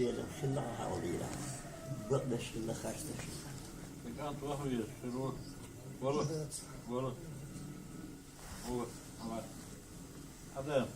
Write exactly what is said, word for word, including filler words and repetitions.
зелим хилла хьалдира. Бакъдеш хилла, харцдеш хилла. Декан тӀа вахар веза, шура вала. Вала. Вала. Вала. Хьада.